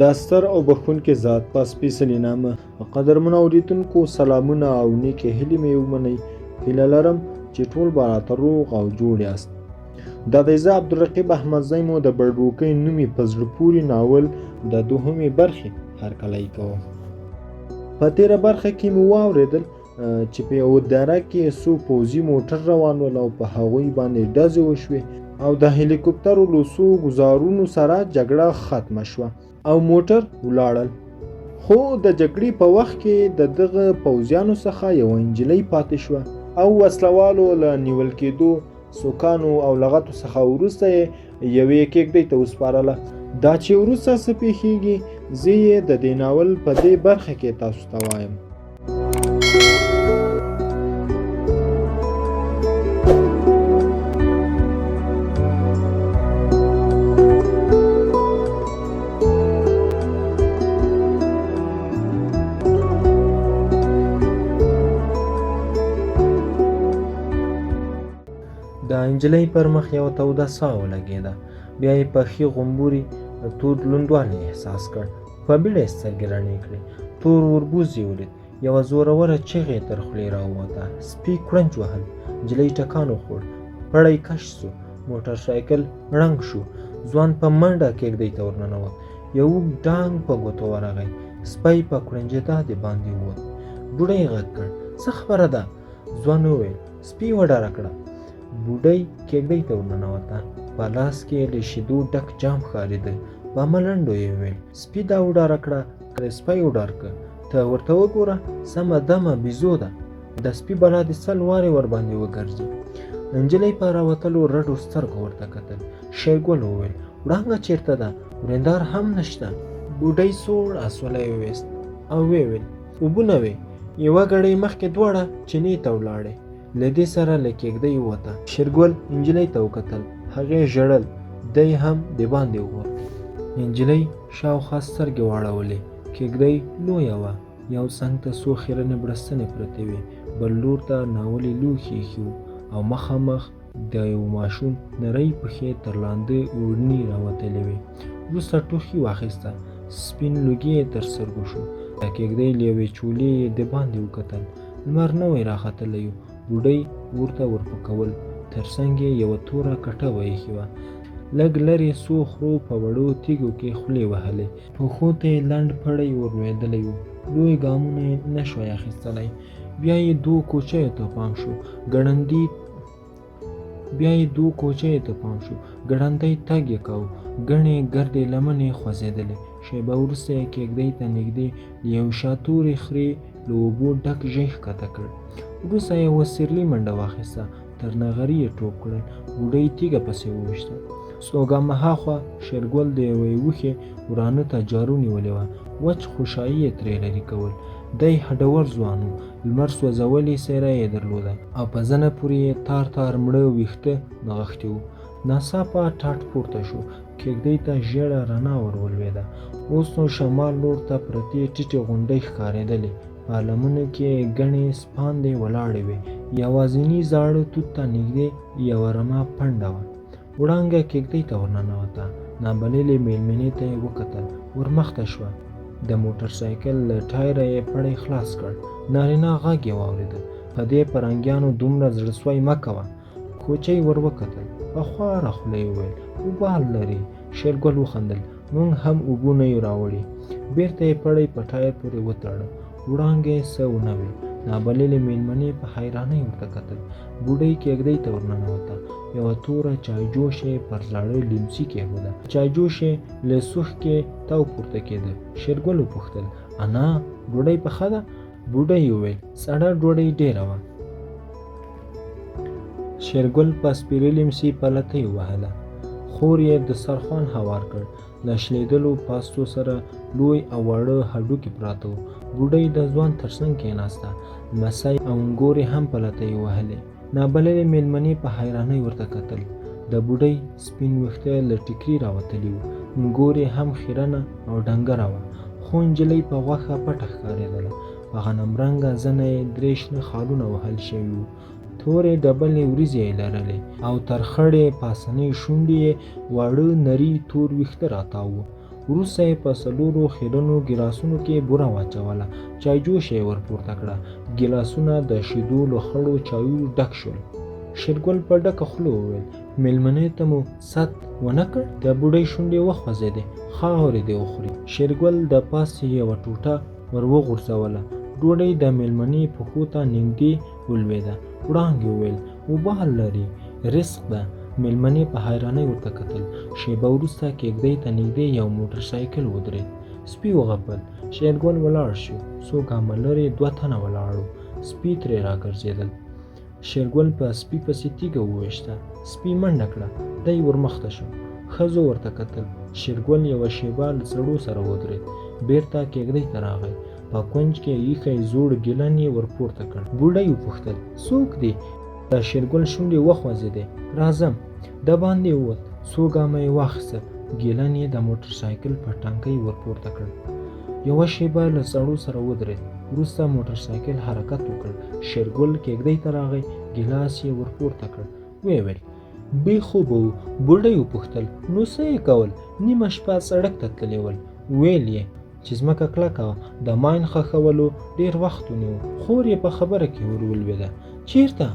د ستر او بخښونکي ذات په سپېڅلي نامه. قدرمنو اورېدونکو سلامونه او نیکې هیلې مې ومنئ. هیله لرم چې ټول به راته روغ او جوړ یاست. دا دی زه عبدالرقیب احمدزی مو د بړبوکۍ نومي په زړه پورې ناول د دوهمې برخې هرکلی کوم. په تېره برخه کې مو واورېدل چې په یوه دره کې څو پوځي موټر روان ول او په هغوی باندې ډزې وشوې او د هلیکوپترو له څو ګزارونو سره جګړه ختمه شوه او موټر ولاړل. خو د جګړې په وخت کې د دغه پوځیانو څخه یوه نجلۍ پاتې شوه او وسلوالو له نیول کېدو، سوکانو او لغتو څخه وروسته یې یوې کېږدۍ ته وسپارله. دا چې وروسته څه پېښېږي، زه یې د دې ناول په دې برخه کې تاسو ته وایم. د نجلۍ پر مخ یوه توده ساه ولګېده، بیا یې په ښي غومبوري تود لوندوالی احساس کړ. په بیړه یې سترګې رڼې کړې، تور وربوز یې ولید. یوه زوروره چیغه یې تر خولې راووته. سپي کوړنج وهل، نجلۍ ټکان وخوړ، پړی کش سو، موټر سایکل ړنګ شو. ځوان په منډه کېږدۍ ته ورننوت، یو اوږد ډانګ په ګوتو ورغی، سپی په کوړنجېدا دباندې ووت. بوډۍ غږ کړ، څه خبره ده؟ ځوان وویل، سپي وډاره کړه. بوډۍ کېږدۍ ته ورننوته، په لاس کې یې له شیدو ډک جام ښکارېده. په ملنډو یې وویل، سپي دا وډاره کړه، که سپی وډار که، ته ورته وګوره، سمه دمه بیزو ده، د سپي بلا دې سل وارې ورباندې وګرځي. نجلۍ په راوتلو رډو سترګو ورته کتل. شېرګل وویل، وړانګه چېرته ده؟ وریندار هم نشته. بوډۍ سوړ اسولی وویست او ویې ویل، اوبه نه وې، یوه ګړۍ مخکې دواړه چینې ته ولاړې. له دې سره له کېږدۍ ووته. شېرګل نجلۍ ته وکتل، هغې ژړل، دی هم دباندې ووت. نجلۍ شاوخوا سترګې واړولې، کېږدۍ لویه وه، یو څنګ ته څو خیرنې بړستنې پرتې وې، بل لور ته ناولي لوښي ایښي وو او مخامخ د یوه ماشوم نرۍ پښې تر لانده اوړني راوتلې وې. وروسته ټوخي واخیسته، سپین لوګي یې تر سترګو شو. د کېږدۍ له یوې چولې یې دباندې وکتل، لمر نوی راختلی و، بوډۍ ورته ورپکول، تر څنګ یې یوه توره کټوه ایښې وه. لږ لرې څو خرو په وړو تیږو کې خولې وهلې. پښو ته یې لنډ پړی ور لوېدلی و، لوی ګامونه یې نه شوای اخیستلی. بیا یې دوو کوچیو ته پام شو، ګړندي بیا یې دوو کوچیو ته پام شو، ګړندی تګ یې کاوه، ګڼې ګردې لمنې خوځېدلې. شېبه وروسته یې کېږدۍ ته نږدې له یوې شاتورې خرې له اوبو ډک ژۍ ښکته کړ. وروسته یې یوه سیرلي منډه واخیسته، تر نغري یې ټوپ کړل، بوډۍ تیږه پسې وویشته. څو ګامه هاخوا شېرګل د یوې وښې ورانه ته جارو نیولې وه، وچ خوشايي یې ترې لرې کول. دی هډور ځوان و، لمر سوځولې څېره یې درلوده او په زنه پورې یې تار تار مړه ویښته نغښتي وو. ناڅاپه ټاټ پورته شو، کېږدۍ ته ژېړه رڼا ور ولوېده. اوس نو شمال لور ته پرتې ټیټې غونډۍ ښکارېدلې. په لمنو کې یې ګڼې سپاندې ولاړې وې. یوازیني زاړه توت ته نږدې یوه رمه پنډه وه. وړانګه کېږدۍ ته ورننوته، نابللې مېلمنې ته یې وکتل، ورمخته شوه. د موټر سایکل له ټایره یې پړی خلاص کړ. نارینه غږ یې واورېده، په دې پرنګیانو دومره زړه سوی مه کوه. کوچۍ ور وکتل، په خواره خوله یې وویل، اوبال لري. شېرګل وخندل، موږ هم اوبه نه یو راوړي. بېرته یې پړی په ټایر پورې وتاړه. وړانګې څه ونه ویل. نابللې مېلمنې په حیرانۍ ورته کتل. بوډۍ کېږدۍ ته ورننوته. یوه توره چایجوشه یې پر زاړه لیمڅي کېښوده. چایجوشې له سوښکې تاو پورته کېده. شېرګل وپوښتل، انا، ډوډۍ پخه ده؟ بوډۍ وویل، سړه ډوډۍ ډېره وه. شېرګل په سپېره لیمڅي پلتۍ ووهله. خور یې دسترخوان هوار کړ. له شلېدلو پاستو سره لوی او واړه هډوکي پراته وو. بوډۍ د ځوان تر څنګ کېناسته. لمسی او انګور یې هم پلتۍ وهلې. نابللې مېلمنې په حیرانۍ ورته کتل. د بوډۍ سپین ویښته له ټیکري راوتلي وو. انګور یې هم خیرنه او ډنګره وه. خو نجلۍ په غوښه پټه ښکارېدله. په غنمرنګه زنه یې درې شنه خالونه وهل شوي وو. تورې ډبلې وریځې یې لرلې او تر خړې پاسنۍ شونډې یې واړه نري تور ویښته راتاو وو. وروسته یې په څلورو خیرنو ګیلاسونو کې بوره واچوله، چایجوشه یې ورپورته کړه. ګیلاسونه د شیدو له خړو چایو ډک شول. شېرګل په ډکه خوله وویل، مېلمنې ته مو ست ونه کړ؟ د بوډۍ شونډې وخوځېدې، خاورې دې وخوري. شېرګل د پاستي یوه ټوټه ور وغورځوله. ډوډۍ د مېلمنې پښو ته نږدې ولوېده. وړانګې وویل، وبال لري، رزق ده. مېلمنې په حیرانۍ ورته کتل. شېبه وروسته کېږدۍ ته نږدې یو موټر سایکل ودرېد. سپي وغپل. شېرګل ولاړ شو. څو ګامه لرې دوه تنه ولاړ وو. سپي ترې راګرځېدل. شېرګل په سپي پسې تيږه وويشته. سپي منډه کړه. دی ورمخته شو. ښځو ورته کتل. شېرګل يوه شېبه له سړو سره ودرېد. بېرته کېږدۍ ته راغی. په کونج کې ايښی زوړ ګيلن يې ورپورته کړ. بوډۍ وپوښتل، څوک دي؟ د شېرګل شونډې وخوځېدې. راځم. دباندې ووت. څو ګامه يې واخيستل. ګيلن يې د موټر سايکل په ټانکۍ ورپورته کړ. یوه شېبه له سړو سره ودرېد. وروسته موټر سایکل حرکت وکړ. شېرګل کېږدۍ ته راغی، ګیلاس یې ورپورته کړ. ویې ویل. بې خوبه و. بوډۍ وپوښتل، نو څه یې کول؟ نیمه شپه سړک ته تللي ول. ویل یې چې ځمکه کلکه وه. د ماین ښخولو ډېر وخت ونیو. خور یې په خبره کې ور ولوېده. چېرته؟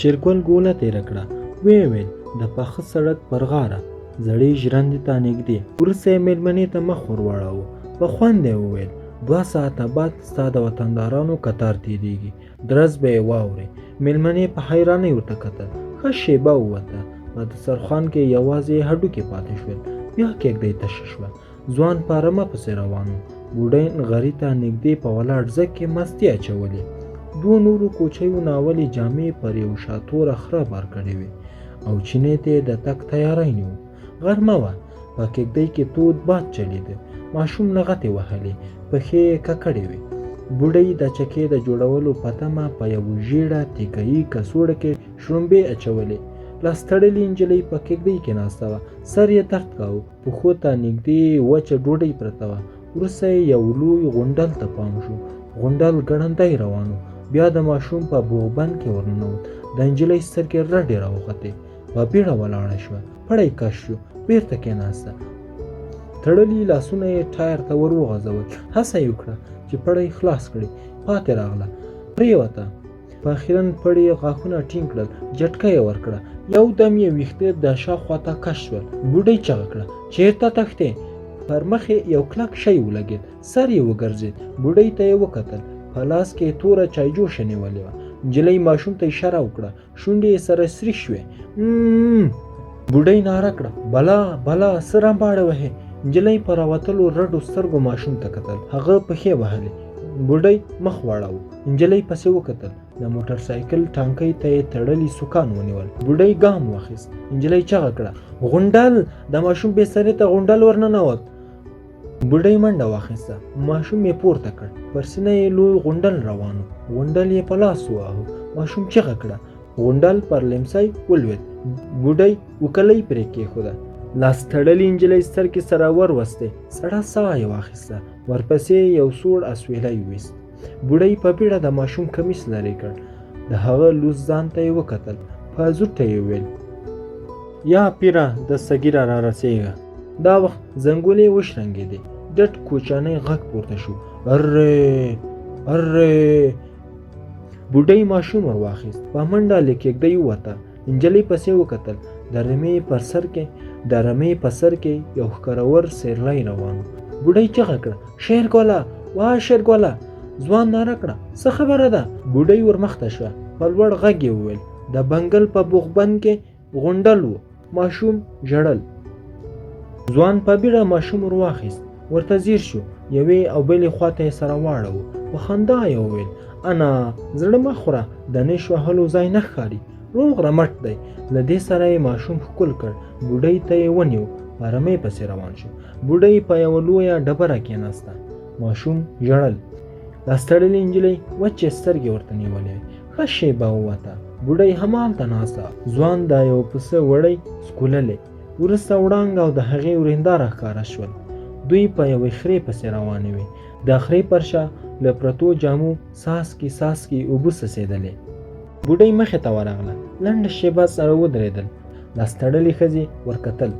شېرګل ګوله تېره کړه، ويې ويل، د پاخه سړک پر غاړه، زړې ژرندې ته نږدې. وروسته يې مېلمنې ته مخ ور واړاوه، په خوند يې وويل، دوه ساعته بعد ستا د وطندارانو کتار تېرېږي، درز به يې واورې. مېلمنې په حيرانۍ ورته کتل. ښه شېبه ووته، په دسترخوان کې يوازې هډوکي پاتې شول. بيا کېږدۍ تشه شوه. ځوان په رمه پسې روان و. بوډۍ نغري ته نږدې په ولاړ ځګ کې مستې اچولې. دوو نورو کوچیو ناولې جامې پر یو شاتوره خره بار کړې وې او چینې ته یې د تګ تیاری نیو. غرمه وه. په کېږدۍ کې تود باد چلېده. ماشوم لغتې وهلې، پښې یې ککړې وې. بوډۍ د چکې د جوړولو په تمه په یوه ژیړه تیږهيي کڅوړه کې شړومبې اچولې. لاس تړلې نجلۍ په کېږدۍ کې ناسته وه. سر یې درد کاوه. پښو ته نږدې وچه ډوډۍ پرته وه. وروسته یې یو لوی غونډل ته پام شو. غونډل ګړندی روان و. بیا د ماشوم په بوغبند کې ورننوت. د نجلۍ سترګې رډې راوختې. په بیړه ولاړه شوه. پړی کش شو. بیرته کېناسته. تړلي لاسونه یې ټایر ته ور وغځول. هڅه یې وکړه چې پړی خلاص کړي. پاتې راغله. پرېوته. په خیرن پړي یې غاښونه ټینګ کړل، جټکه یې ورکړه. یو دم یې ویښته د شا خواته کش شول. بوډۍ چغه کړه، چېرته تښتې؟ پر مخ یې یو کلک شی ولګېد، سر یې وګرځېد، بوډۍ ته یې وکتل. په لاس کې یې توره چایجوشه نیولې وه. نجلۍ ماشوم ته اشاره وکړه، شونډې یې سره سرې شوې. بوډۍ ناره کړه، بلا بلا څه رمباړې وهې؟ نجلۍ په راوتلو رډو سترګو ماشوم ته کتل. هغه پښې وهلې. بوډۍ مخ واړاوه. نجلۍ پسې وکتل. د موټر سایکل ټانکۍ ته یې تړلي سوکان ونیول. بوډۍ ګام واخیست. نجلۍ چغه کړه، غونډل! د ماشوم بې سرې ته غونډل ورننوت. بوډۍ منډه واخیسته. ماشوم یې پورته کړ. پر سینه یې لوی غونډل روان و. غونډل یې په لاس وواهه. ماشوم چیغه کړه. غونډل پر لیمڅی ولوېد. بوډۍ وکلۍ پرې کېښوده. لاس تړلې نجلۍ سترګې سره وروستې. سړه ساه یې واخیسته. ورپسې یې یو سوړ اسویلی وویست. بوډۍ په بیړه د ماشوم کمیس لرې کړ. د هغه لوڅ ځان ته یې وکتل. په زوټه یې وویل، یا پیره دستګیره رارسېږه. دا وخت زنګولې وشرنګېدې. ډډ کوچنی غږ پورته شو، ارې ارې. بوډۍ ماشوم ور واخیست. په منډه له کېږدۍ ووته. نجلۍ پسې وکتل. د رمې پر سر کې د رمې په سر کې یو ښکرور سیرلی روان و. بوډۍ چغه کړه، شېرګله! وا شېرګله! ځوان ناره کړه، څه خبره ده؟ بوډۍ ورمخته شوه. په لوړ غږ یې وویل، د بنګل په بوغبند کې غونډل و. ماشوم ژړل. ځوان په بیړه ماشوم ور واخیست. ورته ځیر شو. یوې او بلې خواته یې سره واړاوه. په خندا یې وویل، انا زړه مه خوره، د نېش وهلو ځای نه ښکاري. روغ رمټ دی. له دې سره یې ماشوم ښکل کړ. بوډۍ ته یې ونیو. په رمې پسې روان شو. بوډۍ په یوه لویه ډبره کېناسته. ماشوم ژړل. لاس تړلې نجلۍ وچې سترګې ورته نیولې وې. ښه شېبه ووته. بوډۍ همالته ناسته. ځوان د یوه پسه وړۍ سکوللې. وروسته وړانګه او د هغې ورېنداره ښکاره شول. دوی په یوې خرې پسې روانې وې. د خرې پر شا له پرتو جامو څاڅکي څاڅکي اوبه څڅېدلې. بوډۍ مخې ته ورغله. لنډه شېبه سره ودرېدل. لاس تړلې ښځې ورکتل.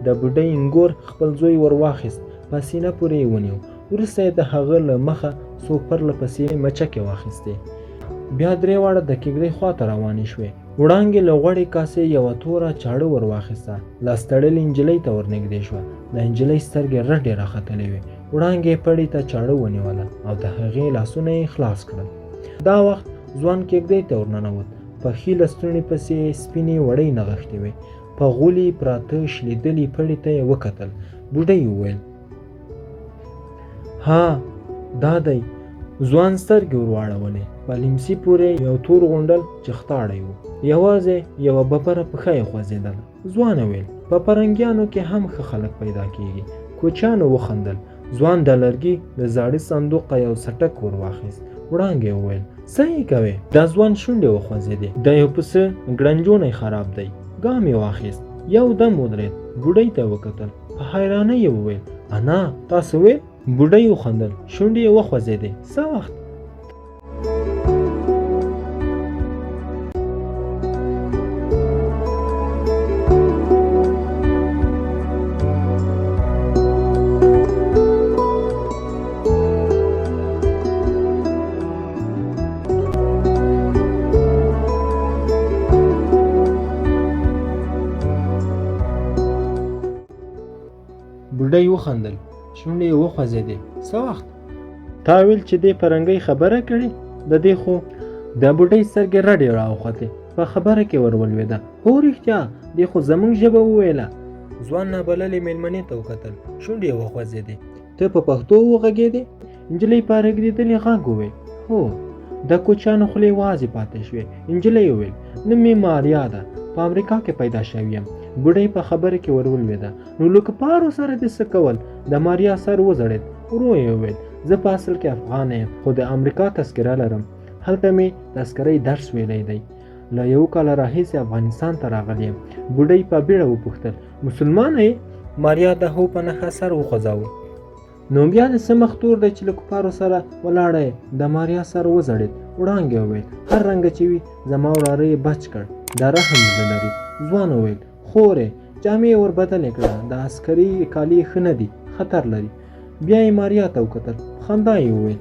د بوډۍ انګور خپل زوی ور واخیست، په سینه پورې یې ونیو. وروسته یې د هغه له مخه څو پرله پسې مچکې واخیستې. بیا درې واړه د کېږدۍ خواته روانې شوې. وړانګې له غوړې کاسې یوه توره چاړه ور واخیسته، لاس تړلې نجلۍ ته ورنږدې شوه. د نجلۍ سترګې رډې راختلې وې. وړانګې پړي ته چاړه ونیوله او د هغې لاسونه یې خلاص کړل. دا وخت ځوان کېږدۍ ته ورننوت. په ښي لستوڼي پسې یې سپینې وړۍ نغښتې وې. په غولي پراته شلېدلي پړي ته یې وکتل. بوډۍ وویل: ها دا دی. ځوان سترګې ور واړولې. په لیمڅي پورې یو تور غونډل چختاړی و. یوازې یوه ببره پښه یې خوځېدله. ځوان ویل: په پرنګیانو کې هم ښه خلک پیدا کېږي. کوچیانو وخندل. ځوان د لرګي له زاړه صندوقه یو څټک ور واخیست. وړانګې وویل: څه یې کوې؟ د ځوان شونډې وخوځېدې. د یو پسه ګړنجونی خراب دی. ګام یې واخیست. یو دم ودرېد. بوډۍ ته وکتل. په حیرانۍ یې وویل: انا، تاسو ویل؟ بوډۍ وخندل. شونډې یې وخوځېدې. څه وخت؟ بوډۍ وخندل. شونډې یې وخوځېدې. څه وخت؟ تا ویل چې دې پرنګۍ خبره کړې؟ د دې خو د بوډۍ سترګې رډې راوختې. په خبره کې ور ولوېده. هو رښتیا، دې خو زموږ ژبه وویله. ځوان نابللې مېلمنې ته وکتل. شونډې یې وخوځېدې. ته په پښتو وغږېدې؟ نجلۍ په رېږدېدلي غږ وویل: هو. د کوچیانو خولې وازې پاتې شوې. نجلۍ وویل: نوم مې ماریا ده. په امریکا کې پیدا شوې یم. بوډۍ په خبره کې ور ولوېده. نو له کفارو سره دې څه کول؟ د ماریا سر وځړېد. ورو یې وویل: زه په اصل کې افغانه یم، خو د امریکا تذکره لرم. هلته مې د عسکرۍ درس ویلی دی. له یو کاله راهیسې افغانستان ته راغلی یم. بوډۍ په بیړه وپوښتل: مسلمانه یې؟ ماریا د هو په نښه سر وخوځاوه. نو بیا د څه مخ تور دی چې له کفارو سره ولاړه یې؟ د ماریا سر وځړېد. وړانګې وویل: هر رنګه چې وي، زما وراره یې بچ کړ. د رحم زړه لري. ځوان وویل: خورې، جامې یې ور بدلې کړه. د عسکري کالي ښه نه دي، خطر لري. بیا یې ماریا ته وکتل. په خندا یې وویل: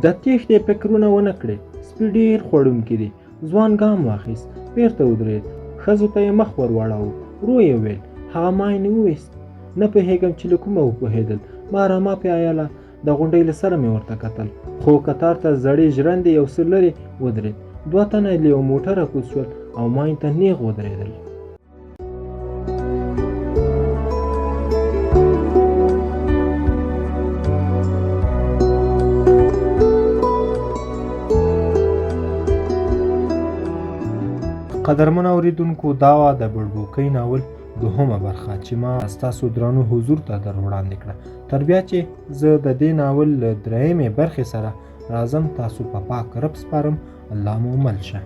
د تېښتې فکرونه ونه کړې. سپي ډېر خوړونکي دي. ځوان ګام واخیست. بېرته ودرېد. ښځو ته یې مخ ور واړاوه. ورو یې وویل: هغه ماین وویست. نه پوهېږم چې له کومه وپوهېدل. ما رامه پیایله. د غونډۍ له سره مې ورته کتل. خو کتار ته زړې ژرندې یو څه لرې ودرېد. دوه تنه له یو موټره کوز شول او ماین ته نېغ ودرېدل. قدرمن اوریدونکو، دا وه د بړبوکۍ ناول دوهمه برخه چې ما ستاسو درنو حضور ته در وړاندې کړه. تر بیا چې زه د دې ناول له درېیمې برخې سره راځم، تاسو په پاک رب سپارم. الله مو مل شه.